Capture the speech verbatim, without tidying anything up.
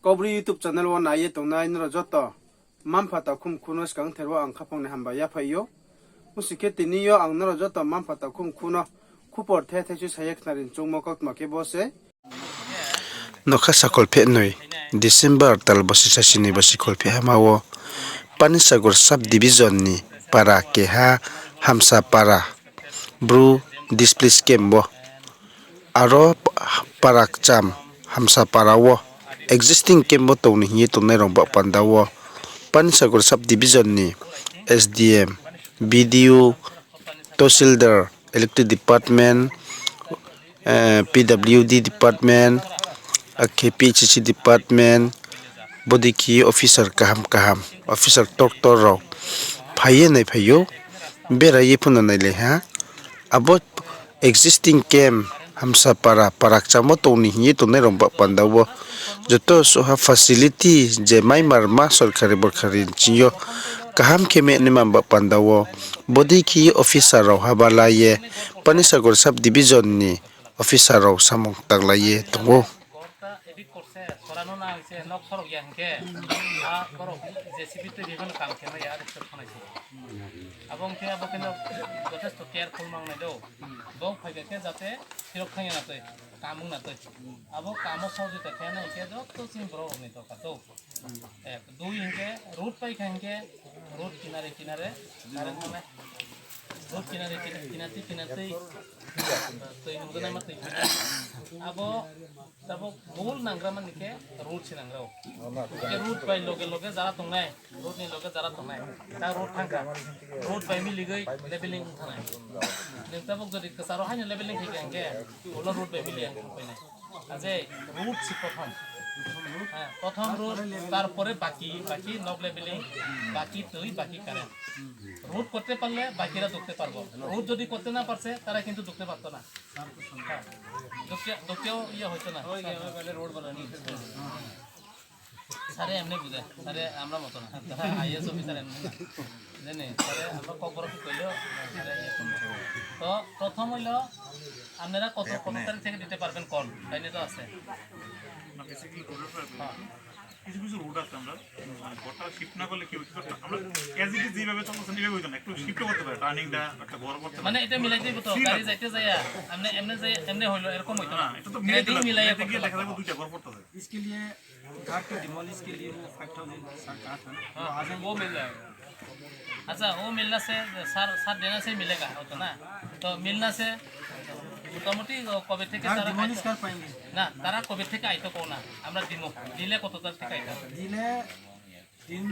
Kaubru YouTube channel wo nai ye tongnai nrao joto mma-mpha takhu mkhu no skang ther wo ang khaphang ni hambai yaphai ou. Ong sing khe tini yo ang nrao joto mma-mpha takhu mkhu no khupor the thaisu sa ye khnari ni choungmo kautma khe bo se. Nokha sakholpheh noi December tal bosisa sini bosi kholpheh hama wo Panisagar sub division ni para keha Hamsa para Bru displaced camp wo aro para kcham Hamsa para wo existing camp wo tong ni hing ye tongnai rao ba panda wo Panisagar sub division ni S D M, B D O, Tahsildar, Electric Department, P W D Department, akhe P H E C Department, bodei khe officer kaham kaham, officer doctor rao phai ye naiphai ou, bera ye phuno nailai ha. Abo existing camp Hamsa para, para kcham wo tong ni hing ye tongnai rao ba panda wo joto suha facility je maimarma sorkari borkari ni ching yo kaham khe mehnaima ba panda wo bodei khe officer rao haba la ye Panisagar sub division ni officer rao samung tanglai ye tong ou. Abo ong khe abo khe no jothesto careful mang nai do. Bo phai khe jate sirok thang ya na tui, kam ong na tui. Abo kamo sohojogita khe nai khe joto chini borok rok ni dorkar do. Dui hing khe road pai kha hing khe road kinare kinare current thangnai. Road kinare kinatwi kinatwi tui nungjanai ma tui phainai. Abo tabuk mol nangra mani khe road se nangra ou. Hing khe road bai loge loge jara tongnai, road ni loge jara tongnai. Ta road thang kha, road bai miligwi leveling ong thanai. Nung tabuk jodi kwcharo haino leveling khe khe hing khe, ulo road bai mili ang thang painai. Aje road se prothom. হ্যাঁ, প্রথম রোড, তারপরে বাকি, বাকি নব লেভেলিং, বাকি তৈ, বাকি current. Road করতে পারলে বাকিরা ঢুকতে পারবো। রোড যদি করতে না পারছে, তারা কিন্তু ঢুকতে পারতো না। হ্যাঁ। ঢুকতে, ঢুকতেও ইয়ে হইতো না। স্যারে এমনি বুঝে, স্যারে আমরা মতো না। তারা আইএস অফিসার এমনি না। জানি, স্যারে আমরা ককবরক কইলেও, স্যারে ইয়ে করবো। তো প্রথম হইলো, আপনারা কত, কত তারিখ থেকে দিতে পারবেন কল? তাই নিয়ে তো আছে। না, বেসিক্যালি রোডের উপরে কিছু কিছু রোড আছে আমরা, মানে, ঘরটা শিফট না করলে কি হইতে পারে? আমরা অ্যাজ ইট ইজ যেভাবে চলতেছে, এইভাবে হইতো না। একটু শিফটও করতে পারে, টার্নিংটা একটা বড় করতে পারে। মানে, এটা মিলাইতে হইব তো, গাড়ি যাইতে যাইয়া, এমনি, এমনি যাই, এমনি হইলো, এরকম হইতো না। না, এটা তো মিলাইতে গ্রেডিং হবে। মিলাইয়া মিলাইতে গিয়ে করতে দেখা যাবে দুইটা ঘর পড়তেছে। इसके लिए घर को डिमोलिश के लिए वो फ़ाइव थाउजेंड सर कहा था ना, हाँ, वो आ जाएंगे। वो मिल जाएगा। আচ্ছা, ও মিলনা সে, স্যার, স্যার দেনা সে মিলেগা, হয়তো না? তো মিলনা সে মোটামুটি ও কবে থেকে घर তারা डिमोलिश আইতো? कर पाएंगे। না, তারা কবে থেকে আইতো কও না? আমরা দিমু। দিলে কত তারিখ থেকে আইতো? দিলে তিন